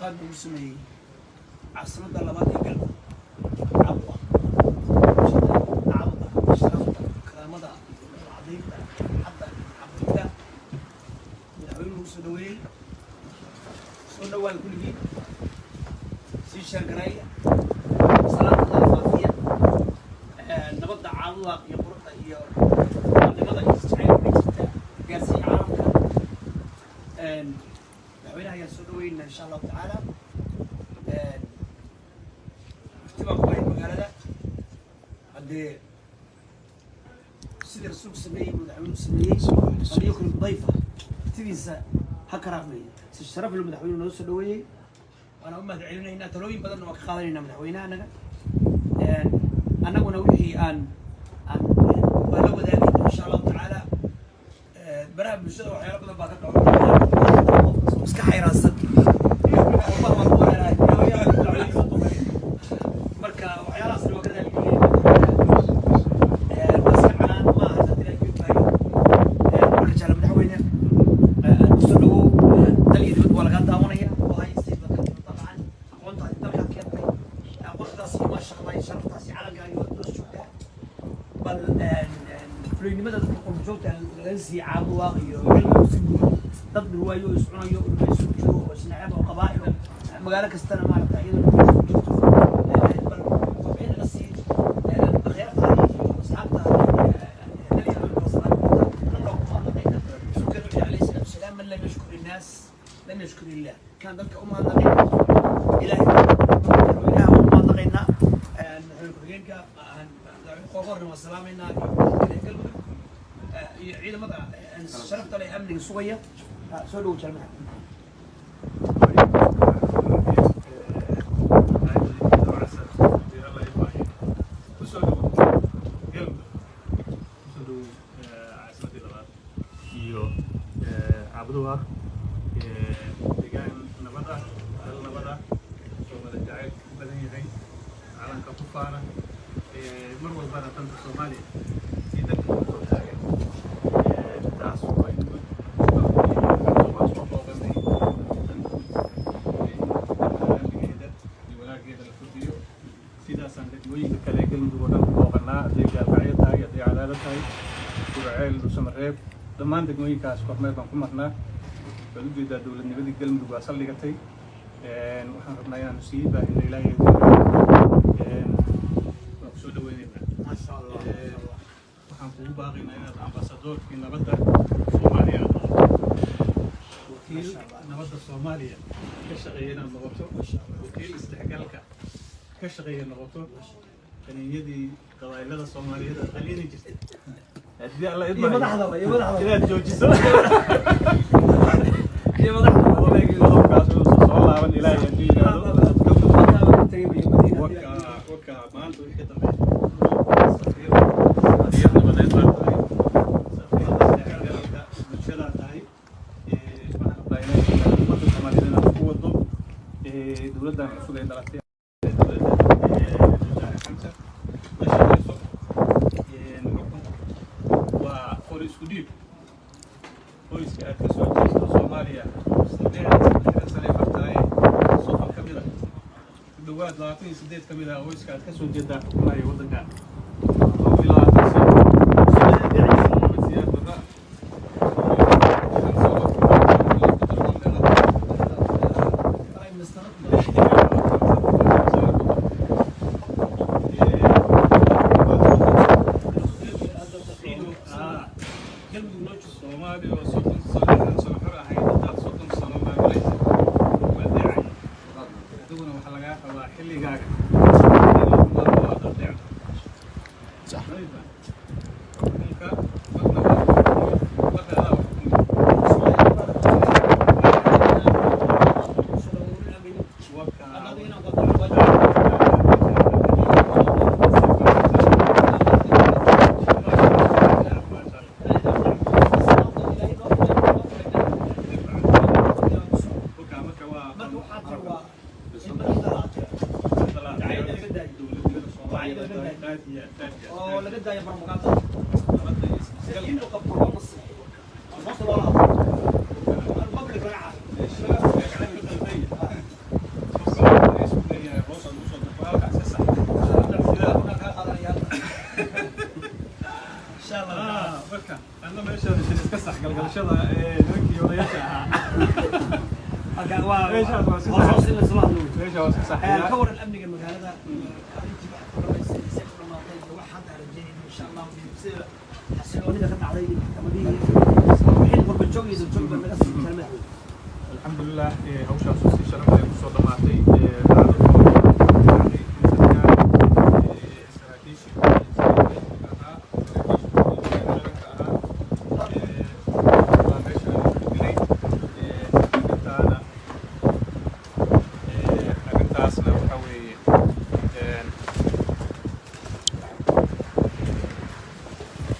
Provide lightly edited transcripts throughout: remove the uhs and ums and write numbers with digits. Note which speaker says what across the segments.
Speaker 1: Martiqaad lagu sameeyey caasimadda labaad ee Galmudug, Cabwa, dacwada, sharafta, karaamada iyo cadaynta hadda xafidda madaxweynuhu soo dhaweeyey. Soo dhawaada kulligiin, sii share gareeya, salaanta faafiya, nabadda Caabuda iyo quruxda iyo nabadnimada iyo isjacaylka ka jirta gaarsiiya caalamka. Madaxweynaha ayaan soo dhaweynaa, insha Allahu tacaala. Marti baan ku ahayd magaalada. Haddee sidii Rasuulku sameeyey, madaxweynuhu sameeyey, فليكرم ضيفه, martidiisa ha karaameeyo. Si sharaf leh madaxweynuhu noo soo dhaweeyey, waana u mahad celinaynaa. Talooyin badanna waan ka qaadanaynaa madaxweynaha anaga. Annaguna wixii aan waa la wadaagayna, insha Allahu tacaala. Baraha bulshada waxyaalo badan baa ka dhaco, iska xayraansan, qurbaha baan ku wareerahay. Marka waxyaalahaasna waa ka raaligeliyay, waa iska canaan, ma aha dad ilaa joogaayo. Marka jecla madaxweyne, kusoo dhawow. Dal iyo dibad waa lagaa daawanaya. Ohio State baad ka timid dabcan, aqoontaadi dalkaad keentay, quruxdaas iyo maasha Allah iyo sharaftaas iyo calankaaga waad hoos joogtaa. Bal fulaynimada dadka qurbajoogta laga sii Caabuwaaq iyo Galmudug si guud, dad dhurwaayo oo iscunayo oo dhulka isugu jiro oo isnacab oo qabaa'il oo magaalo kastana maaragta iyadoo dhulka isugu jirto, bal warbixin naga sii akhyaartaada iyo asxaabtaada dal iyo dibad waa salaam. Annagoo ku mahadnaqayna. Rasuulkeena wuxuu عليه الصلاة والسلام: من لم يشكر الناس لم يشكر الله. Kan dadka u mahadnaqin Ilaahay. Madaxweynaha waan u mahadnaqaynaa, madaxweyne ku-xigeenka madaxweyne Qoorqoorna waan salaamaynaa, iyo Galmudug iyo ciidamada sharafta leh amniga sugaya. Soo dhowo, jalmada.
Speaker 2: Kusoo dhawow Galmudug, kusoo dhawow caasimadii labaad iyo Caabuduwaaq, degaan nabad ah, dal nabad ah oo wada jacayl ku badan yahay, calanka ku faana, mar walbana danta Soomaaliya iyo dalka ku soo taagan. Taas waa guud. Waa soo booqanay dan guud amnigeeda iyo wanaageeda la kordhiyo. Sidaasaan degmooyinka kale ee Galmudug oo dhan ku booqanaa, hadday Gaalkacyo tahay, hadday Cadaado tahay, Gurceel, Dhuusamareeb, dhammaan degmooyinkaas kormeer baan ku marnaa. Waad ujeedaa, dowladnimadii Galmudug waa saldhigatay. Waxaan rabnaa inaanu sii baahino. Ilaahay waan kusoo dhaweynaynaa.
Speaker 1: Maasha Allah.
Speaker 2: Waxaan kugu baaqaynaa inaad ambasadoorkii nabadda Soomaaliya aad noqoto, wakiil nabadda Soomaaliya ka shaqeeya inaad noqoto, wakiil isdhexgalka ka shaqeeya noqoto, qaniinyadii qabaa'ilada Soomaaliyeed aad qaniini jirtay, haddii Alla
Speaker 1: iyo
Speaker 2: idmaayo,
Speaker 1: madaxdaba, iyo madaxdaba
Speaker 2: inaad joojiso.
Speaker 1: Iyo madaxdaba.
Speaker 2: Qodobkaas inuusan soo laaban, Ilaahay hadduu yidhaahdo. Waka maanta wixii ka dambeeya safiir safiir nabadeed baa tahay, safiir isdhexgalka bulshadaa tahay. Waxaan rabnaa inay ummadda Soomaaliyeed inaad ku wado dowladdan cusub ee dhalatay, dowladda Wasaare Xamsa la shaqeyso. Xukunku waa qori isku dhiib. Qoyska aad ka soo jeesto Soomaaliya 60 sane fartahay, 30 ka mid ah, ku dhawaad 28 ka mid ah qoyska aad ka soo jeedaa xukunaya waddankan 21 sano. Maxamed Siyaad Barra 5 sano.
Speaker 1: Prime Minister. Galmudug noo joogo.
Speaker 2: Soomaaliya oo 30 sano, 60 sano xor ahayd, haddaad 30 sano maamulaysa, waa deecay. Adiguna waxaa lagaa rabaa xilligaaga in lagu maamlo aad adeecdo. Xukunka marna waa xukumi, marna adaa xukumi.
Speaker 1: Annaga inaan wada Marka waxaa tiri waa in madaxda la adeeco oo laga daayo propagandada, in uu qabto loo naseexo, hoos loola hadlo, public laga caayo. Insha Allah taala.
Speaker 2: Marka anna meesha iska sax galgalashada ee nimankii odayaasha ahaa.
Speaker 1: Halka waa
Speaker 2: Meeshaas waa si
Speaker 1: waa
Speaker 2: sax.
Speaker 1: hoos in la isla hadlo.
Speaker 2: Meesha waa iska saxaya.
Speaker 1: Ka waran amniga magaalada, arrintii wax ku dhamaysay, see ku dhamaatay iyo wax hadda rajaynayno, insha Allah, sida xasiloonida ka dhacday iyo maxkamadihii wixii qurba joog iyo joog baa naga sii jira, madaxweyne?
Speaker 2: Alxamdulilah, hawshaas si sharaf leh kusoo dhamaatay. Dhacdo dhacday in sarkaal, saraakiishii ahaa, saraakiishii qaranka ahaa, baa meesha lagu dilay. Arrintaana, arrintaasna waxa weeye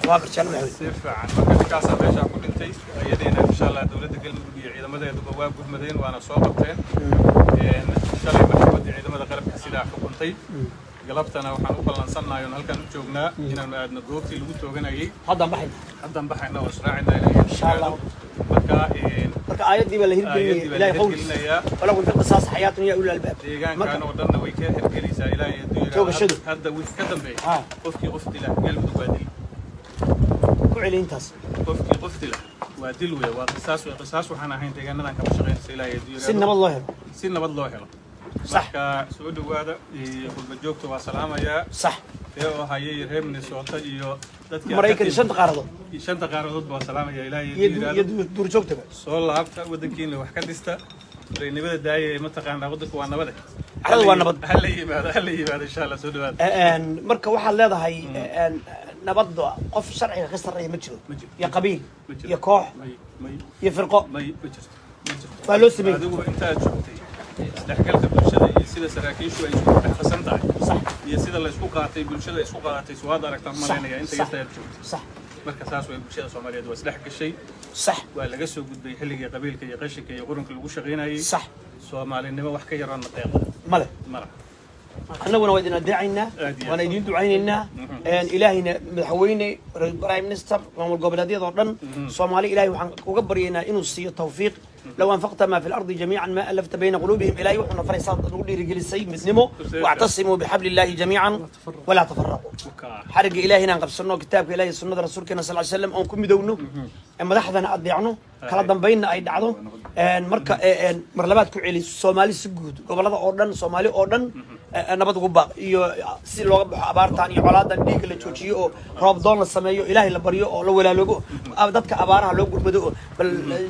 Speaker 1: Waa garjaan, madaxweyne.
Speaker 2: Si fiican. Marka ninkaasaa meeshaa ku dhintay. Iyadiina insha Allah dowladda Galmudug iyo ciidamadeeduba waa gurmadeen, waana soo qabteen. Shalay maxkamadda ciidamada qalabka sidaa xukuntay. Galabtana waxaan u ballansannahay oon halkan u joognaa inaanu aadno goobtii lagu tooganayay.
Speaker 1: Haddaan baxayna.
Speaker 2: Haddaan baxayna oo israacayna ilaahay
Speaker 1: Insha Allah.
Speaker 2: Marka
Speaker 1: Marka aayaddii baa la hirgelinaya.
Speaker 2: Aayaddii baa la
Speaker 1: Ilaahay qowlkiisa
Speaker 2: hirgelinayaa.
Speaker 1: ولكم في القصاص حياة يا أولي الألباب.
Speaker 2: Deegaankan oo dhanna way ka hirgelaysaa ilaahay hadduu yidhaahdo.
Speaker 1: Toogashadu.
Speaker 2: Hadda wixii ka dambeeya, qofkii qof dila Galmudug waa dil.
Speaker 1: Ku celi intaas.
Speaker 2: Qofkii qof dila waa dil wey, waa qisaas wey. Qisaas waxaan ahayn deegaanadan kama shaqaynaysa ilaahay hadduu
Speaker 1: Si
Speaker 2: yidhaahdo.
Speaker 1: nabad loo helo.
Speaker 2: Si nabad loo helo. Marka soo dhawaada, qurba joogta waa salaamayaa. Ree oo hayay, reer Minnesota iyo dadkii
Speaker 1: Maraykan iyo shanta qaaradood.
Speaker 2: Shanta qaaradood baa salaamaya ilaahay
Speaker 1: iyo
Speaker 2: hadduu
Speaker 1: iyo
Speaker 2: yidhaahdo.
Speaker 1: duurjoogtaba.
Speaker 2: Soo laabta, waddankiina wax ka dhista. Reernimada daaya, mataqaanaa, waddanku waa nabade.
Speaker 1: Carradu waa nabad.
Speaker 2: Hala yimaado, hala yimaado, insha Allah. Soo dhawaada.
Speaker 1: Marka waxaad leedahay nabadda qof sharciga ka sarreeya ma jiro.
Speaker 2: Ma jiro.
Speaker 1: Iyo qabiil
Speaker 2: Ma jiro.
Speaker 1: iyo koox
Speaker 2: May, may.
Speaker 1: iyo firqo.
Speaker 2: May, ma jirto, ma jirto.
Speaker 1: Waa loo sameeyey.
Speaker 2: Adigu intaad joogtay isdhexgalka bulshada iyo sida saraakiishu ay isku dhex qasan tahay iyo sida la isku qaatay, bulshada isku qaadatay, waad aragtaan malaynaya inta yarta aad joogtay. Marka saas way, bulshada Soomaaliyeed waa isdhex gashay. Waa laga soo gudbay xilligii qabiilka iyo qashinka iyo qurunka lagu shaqaynayay. Soomaalinimo wax ka yaroon na deeqa
Speaker 1: male.
Speaker 2: Mala.
Speaker 1: Annaguna waa idin adeecaynaa.
Speaker 2: Aad iyo aad.
Speaker 1: Waana idiin ducaynaynaa. Ilaahayna madaxweyne, prime minister, maamul goboleedyada oo dhan, Soomaali ilahay waxaan uga baryaynaa inuu siiyo tawfiiq. لو أنفقت ما في الأرض جميعا ما ألفت بين قلوبهم. إلهي wuxuuna faray saad nagu dhiirigelisay midnimo. واعتصموا بحبل الله جميعا ولا تفرقوا. Xarigga Ilahay inaan qabsano, kitaabka Ilahay, sunnada rasuulkeena sal slam, oon ku midowno, madaxdana adeecno, kala dambaynna ay dhacdo. Marka mar labaad ku celi, Soomaali si guud, gobolada oo dhan, Soomaali oo dhan nabad ugu baaq iyo si looga baxo abaartan iyo colaadan, dhiigga la joojiyo oo roob doon la sameeyo, Ilaahay la baryo oo la walaaloogo, dadka abaaraha loo gurmado oo bal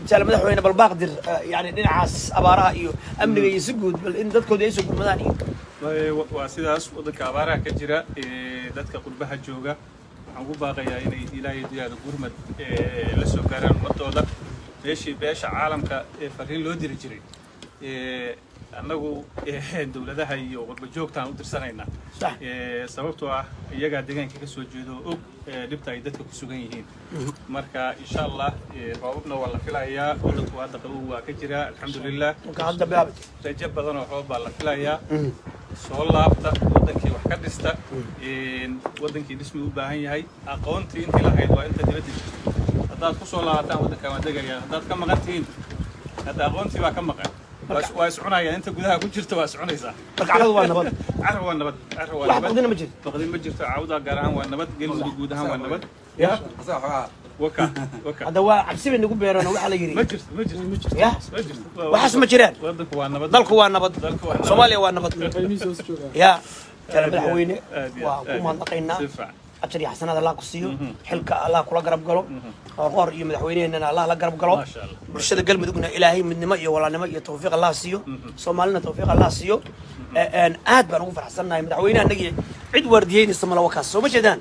Speaker 1: jaal madaxweyne bal baaq dir, yani dhinacaas abaaraha iyo amniga iyo si guud, bal in dadkooda ay soo gurmadaan iyo
Speaker 2: Waa sidaas, waddanka abaaraha ka jira. Dadka qurbaha jooga waxaan ugu baaqayaa inay Ilaahay diyaado gurmad la soo gaaraan ummadooda. Meeshii beesha caalamka ee fariin loo diri jiray, annagu dowladaha iyo qurba joogtaan u dirsanaynaa. Sababtoo ah iyagaa deegaanka ka soo jeedo oo og dhibta ay dadka ku sugan yihiin. Marka insha Allah, roobabna waa la filayaa. Waddanku hadda qabow waa ka jiraa, alxamdulilah.
Speaker 1: Marka hadda bilaabata.
Speaker 2: Rajo badan oo roob baa la filayaa. Soo laabta, waddankii wax ka dhista. Waddankii dhismi u baahan yahay. Aqoontii intii lahayd waa inta dibadda jirta. Haddaad ku soo laabataan waddankan waa degaya. Haddaad ka maqan tihiin, hadda aqoontii baa ka maqan, waa is cunayaan. Inta gudaha ku jirta waa is cunaysaa.
Speaker 1: Marka carradu waa nabad.
Speaker 2: Carro waa nabad, carro waa
Speaker 1: Wax
Speaker 2: nabad.
Speaker 1: Baqdina ma jirto.
Speaker 2: Baqdin ma jirto. Cawda gaar ahaan waa nabad, Galmudug guud ahaan waa nabad. Ya waka waka.
Speaker 1: Hadda waa cabsi bay nagu beereen oo waxaa la yidhi
Speaker 2: Ma jirto, ma jirto, ma jirto.
Speaker 1: Ya
Speaker 2: Ma jirto.
Speaker 1: Waxaas ma jiraan.
Speaker 2: Waddanku waa nabad.
Speaker 1: Dalku waa nabad.
Speaker 2: Dalku waa nabad.
Speaker 1: Soomaaliya waa nabad. Ya jala madaxweyne,
Speaker 2: Aad iyo
Speaker 1: waa
Speaker 2: aad,
Speaker 1: ku
Speaker 2: aad iyo
Speaker 1: mahadnaqaynaa.
Speaker 2: Si fiican.
Speaker 1: Ajar iyo xasanaad Allah ku siiyo, xilka Allah kula garab galo, Qoorqoor iyo madaxweyneheennana Allah la garab galo.
Speaker 2: Maasha Allah.
Speaker 1: Bulshada Galmudugna Ilaahay midnimo iyo walaalnimo iyo tawfiiq Allah siiyo, Soomaalina tawfiiq Allah siiyo. Aad baan ugu faraxsannahay madaxweynaha anagii. Cid waardiyeynaysa mala wakaas soo ma jeedaan,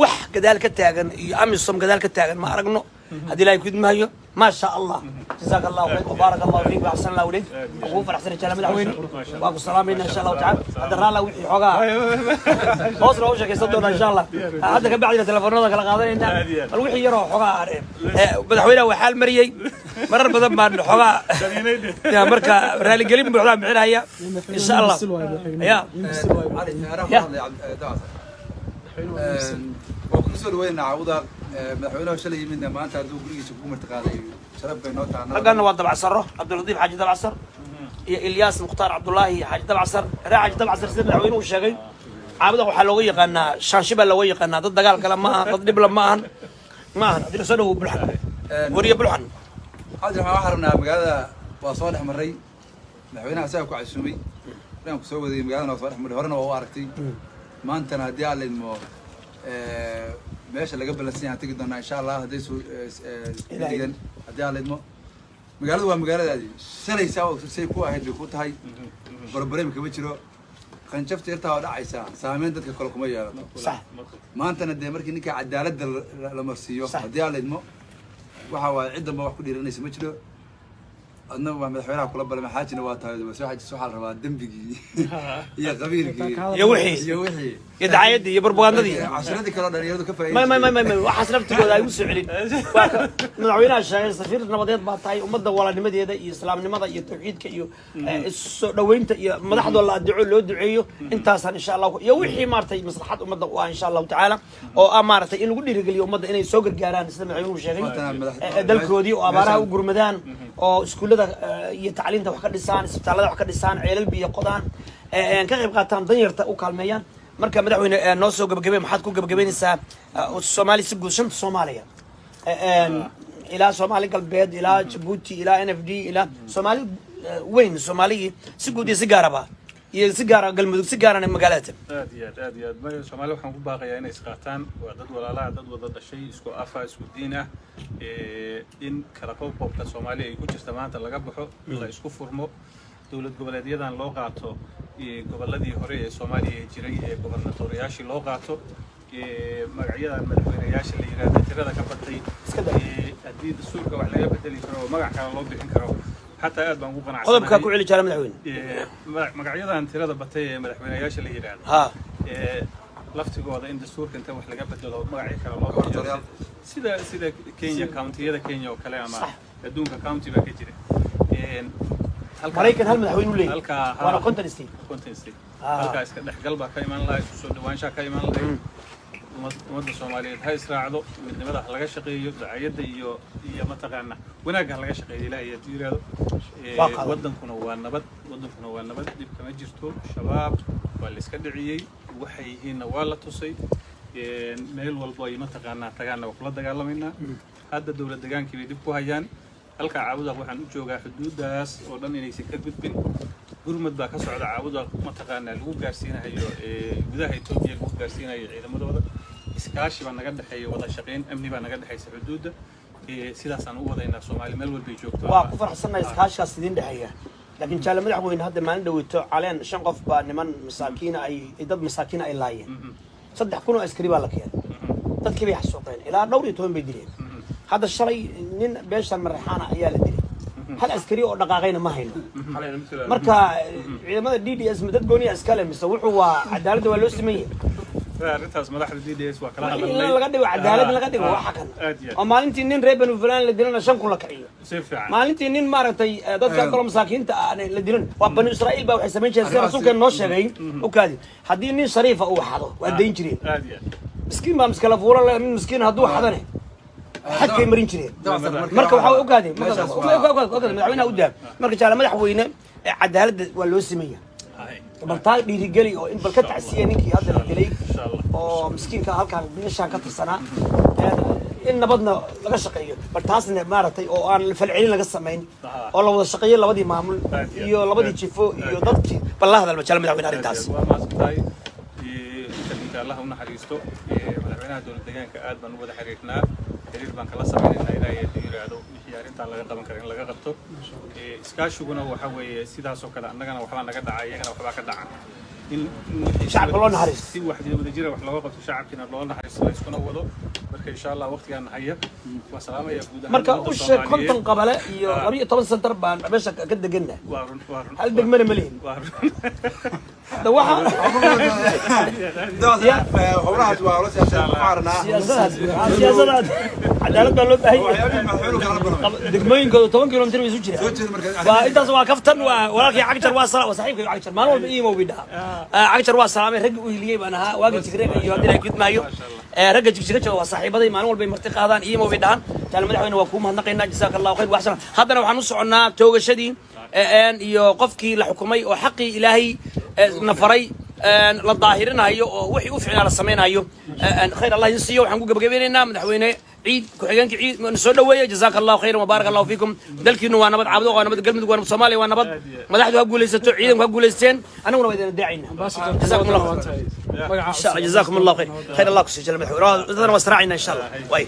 Speaker 1: wax gadaal ka taagan iyo AMISOM gadaal ka taagan ma aragno. Haddii Ilahay ku idmaayo, ما شاء الله، جزاك الله خير وبارك الله فيك واحسن الله اليك. Ugu faraxsan jala madaxweyne, waa ku salaamayna insha Allahu tacaala. Hadda raala wixii xoogaa hoos loogu sheekaysan doonaa insha Allah. Hadda ka bacdina telefoonada kala qaadanayna. Bal wixii yaroo xoogaa madaxweynaha waa xaal mariyey, marar badan baan xoogaa ya marka raaligelin buuxdaa bixinaya insha Allah ya.
Speaker 3: Cali Ciyaaraha
Speaker 1: Ya.
Speaker 3: ku hadlay Daas. Waa kugu soo dhaweynaa cawda. Madaxweynaha shalay yimidna maanta hadduu gurigiisa kugu martiqaaday, sharaf bay noo tahay.
Speaker 1: Ragganna waa Dabcarsaro, Cabdilatiif Xaaji Dabcarsar iyo Ilyaas Mukhtaar Cabdullaahi Xaaji Dabcarsar, ree Xaaji Dabcarsar, sida madaxweynuhu sheegay. Caabudwaaq waxaa looga yaqaanaa shaanshi baa looga yaqaanaa. Dad dagaal kale ma aha, dad dhibla ma ahan, ma ahan. Adina soo dhawow, Bulxan, wariye Bulxan.
Speaker 3: Cabdiraxmaan, waxaan rabnaa, magaalada waa soo dhex marray, madaxweynaha asaga ku casuumay inaan ku soo waday. Magaaladana waa soo dhex marray, horena waa u aragtay. Maantana haddii aan laidmo meesha laga balansan yahay tegi doonaa, insha Allah, hadday soo digan. Haddii aan laidmo, magaaladu waa magaaladaadi. Shalay saa say ku ahayd bay ku tahay, problem kama jiro. Qanjafta yartaa oo dhacaysa saameyn dadka kale kuma yeelato. Maantana dee markii ninka cadaaladda la marsiiyo, haddii aan laidmo, waxa waaye cid danba wax ku dhiiranaysa ma jiro. Adna waa madaxweynaha kula balama, xaajina waa tahay, waa soo xajis. Waxaa la rabaa dembigii iyo qabiilkii
Speaker 1: iyo wixii
Speaker 3: iyo wixii
Speaker 1: iyo dacaayadii iyo barbagandadii.
Speaker 3: Cashiradii kaleo dhalinyaradu ka
Speaker 1: may may may
Speaker 3: faa'iideysa.
Speaker 1: May may, waxaas laftigooda ay u soo celin. Waa ka madaxweynaha sheegay safiir nabadeed baa tahay. Ummadda walaalnimadeeda iyo islaamnimada iyo tawxiidka iyo soo dhaweynta iyo madaxdoo la adeeco, loo duceeyo, intaasaan insha Allah iyo wixii maaragtay maslaxad ummadda u ah, insha Allahu tacaala, oo ah maaragtay in lagu dhiirigeliyo ummadda inay soo gargaaraan, sida madaxweynuhu sheegay,
Speaker 3: Maantana
Speaker 1: dalkoodii oo abaaraha u gurmadaan, oo iskuullada iyo tacliinta wax ka dhisaan, isbitaallada wax ka dhisaan, ceelal biyo qodaan, ka qayb qaataan, danyarta u kaalmeeyaan. Marka madaxweyne, noo soo gabagabey. Maxaad ku gabagabaynaysaa Soomaali si guud, shanta Soomaaliya, ilaa Soomaali Galbeed, ilaa Jabuuti, ilaa NFD, ilaa Soomaali weyn, Soomaaligii si guud iyo si gaaraba, iyo si gaara Galmudug, si gaarana magaalada?
Speaker 2: Aad iyo aad, aad iyo aad. Maya, Soomaali waxaan ku baaqayaa inay isqaataan. Waa dad walaalaha, dad wada dhashay, isku afa, isku diin ah. In kala qoobqoobka Soomaaliya ay ku jirta maanta laga baxo, la isku furmo, dowlad goboleedyadan loo qaato gobolladii hore ee Soomaaliya ee jiray ee gobernatoriyaashii loo qaato, magacyadan madaxweyneyaasha la yidhaahda tirada ka batay.
Speaker 1: Iska daa.
Speaker 2: Haddii dastuurka wax laga bedeli karo oo magac kale loo bixin karo, xataa aad baan ugu
Speaker 1: Qodobkaa
Speaker 2: qanacsanahay.
Speaker 1: ku celi jara, madaxweyne.
Speaker 2: Magacyadan tirada batay ee madaxweyneyaasha la yidhaahdo, laftigooda in dastuurka inta wax laga bedelo magacyo kale loo bixiyo,
Speaker 3: Gobernatorial.
Speaker 2: sida Kenya, countiyada Kenya oo kale, ama adduunka county baa ka jira.
Speaker 1: Maraykan hal madaxweyne u leeyahay.
Speaker 2: Halkaa
Speaker 1: Waana 50 state.
Speaker 2: 50 state.
Speaker 1: Ah.
Speaker 2: Halkaa iska dhexgal baa ka iman lahaa, isku soo dhawaanshaha ka iman lahayd. Ummadda Soomaaliyeed ha israacdo, midnimada ha laga shaqeeyo, dacayadda iyo mataqaana wanaagga ha laga shaqeeyo, Ilaahay hadduu yidhaahdo.
Speaker 1: Waa qadan.
Speaker 2: Waddankuna waa nabad, waddankuna waa nabad, dhib kama jirto. Shabaab waa la iska dhiciyey, waxay yihiinna waa la tusay. Meel walbo ay mataqaanaa tagaanna waa kula dagaalamaynaa. Hadda dowlad degaankii bay dib ku hayaan. Halkaa Caabudaq waxaan u joogaa xuduuddaas oo dhan inaysan ka gudbin. Gurmad baa ka socda Caabudaq, mataqaanaa, lagu gaarsiinayo gudaha Etoobiya, lagu gaarsiinayo ciidamadooda. Iskaashi baa naga dhexeeya, wada shaqayn amni baa naga dhexaysa xuduudda. Sidaasaan u wadaynaa Soomaali meel walbay joogto.
Speaker 1: Waa ku faraxsannahay iskaashigaas idiin dhexeeya, laakiin jaale madaxweyne, hadda maalin dhaweyto caleen shan qof baa niman masaakiina ay, dad masaakiina ay laayeen. 3000 oo askari baa la keenay, dadkii bay xasuuqeen, ilaa dhowr iyo toban bay dileen. Hadda shalay nin beeshan Mareexaana ayaa la dilay, hal askari oo dhaqaaqayna ma hayno. Marka ciidamada DDS ma dad gooniya iskale mise wuxuu waa cadaaladda waa loo siman yahay?
Speaker 2: Arrintaas madaxda DDS waa kala
Speaker 1: In
Speaker 2: hadalnay.
Speaker 1: laga dhigo cadaalad, in laga dhigo waxa kan
Speaker 2: Aad iyo aad.
Speaker 1: oo maalintii nin reer Banu Fulaan la dilana 5000 la kiciyo,
Speaker 2: Si fiican.
Speaker 1: maalintii nin maaragtay dadka kaloo masaakiinta ah la dilan. Waa Banu Israa'iil baa waxay samayn jireen, sida rasuulkeen noo sheegay ukaadi, haddii nin shariifa uu xado waa dayn jireen.
Speaker 2: Aad iyo aad.
Speaker 1: Miskiin baa miskala fuula leh, mid miskiin hadduu xadane xadkay marin jireen. Marka waxaa ogaade madaxweynaha u daa. Marka jaale madaxweyne, cadaaladda waa loo simaya.
Speaker 2: Hay.
Speaker 1: Bal taa dhiirigeli oo in bal ka tacsiya ninkii hadda la dilay
Speaker 2: Insha Allah.
Speaker 1: oo miskiinka halkaan meeshaan ka tirsanaa, in nabadna laga shaqeeyo, bal taasna maaragtay oo aan falcelin laga samayn oo la wada shaqeeyo labadii maamul
Speaker 2: Aad iyo
Speaker 1: iyo
Speaker 2: aad.
Speaker 1: labadii jifo iyo dadkii. Bal la hadalba, jaale madaxweyne, arrintaas.
Speaker 2: Waa mahadsantahay. Inta dhinta Allah u naxariisto. Madaxweynaha dowlad deegaanka aad baan u wada xiriirnaa, xiriir baan kala samaynaynaa, Ilaahay hadduu yidhaahdo wixii arrintan laga qaban kara in laga qabto. Iskaashiguna waxa weeye sidaas oo kale, annagana waxbaa naga dhaca, iyagana waxbaa ka dhaca, in wixii
Speaker 1: Shacabka loo naxariisto.
Speaker 2: Si wax wadajira wax looga qabto, shacabkiina loo naxariisto, la iskuna wado. Marka insha Allah waqtigaan haya waa salaamaya guud ahaan
Speaker 1: Marka
Speaker 2: ummadda
Speaker 1: u sheeg
Speaker 2: Soomaaliyeed.
Speaker 1: 50 qabale iyo 12 center baan meesha ka deganna.
Speaker 2: Waa run, waa run.
Speaker 1: Hal degmana ma lihin.
Speaker 2: Waa run.
Speaker 1: Hadda waxa
Speaker 3: Howlahaas waa la siyaasad ku caaranaa.
Speaker 1: Siyaasadaas cadaalad baa loo baahan yahay.
Speaker 3: Waxyaabihii madaxweynuhu kala ballamay.
Speaker 1: Degmooyinkooda 10 kilomitir bay isu jiraan.
Speaker 3: Soo jeeda marka.
Speaker 1: Waa intaas, waa kaftan. Waa walaalkii Cagjar, waa saaxiibkay Cagjar, maalin walba iimo bi dhaha. Cagjar waa salaamay, raggi u hiliyey baan ahaa waaga Tigreega iyo haddii ay gudmaayo. Ragga Jigjiga jooga waa saaxiibaday, maalin walba ay marti qaadaan, iimo bay dhahan. Jaal madaxweyne, waa kuu mahadnaqaynaa, jazaaka Allahu khayr waxsan. Haddana waxaan u soconnaa toogashadii iyo qofkii la xukumay oo xaqii Ilaahay na faray. La daahirinayo oo wixii u ficnaa la samaynayo. Khayr Allah idin siiyo. Waxaan ku gabagabeynaynaa madaxweyne ciid ku-xigeenka ciid soo dhaweeya. Jazaaka Allahu khayran wabaarak Allahu fiikum. Dalkiinu waa nabad, Caabudo waa nabad, Galmudug waa nabad, Soomaaliya waa nabad. Madaxdu ha guulaysato, ciidanku ha guulaysteen, annaguna waa idin daacayna. Jazakum Allah khayr. Insha Allah, jazakum Allah khayr. Khayr Allah ku siiyo, jalla madaxweyne. Dadana waa israacayna, insha Allah. Way.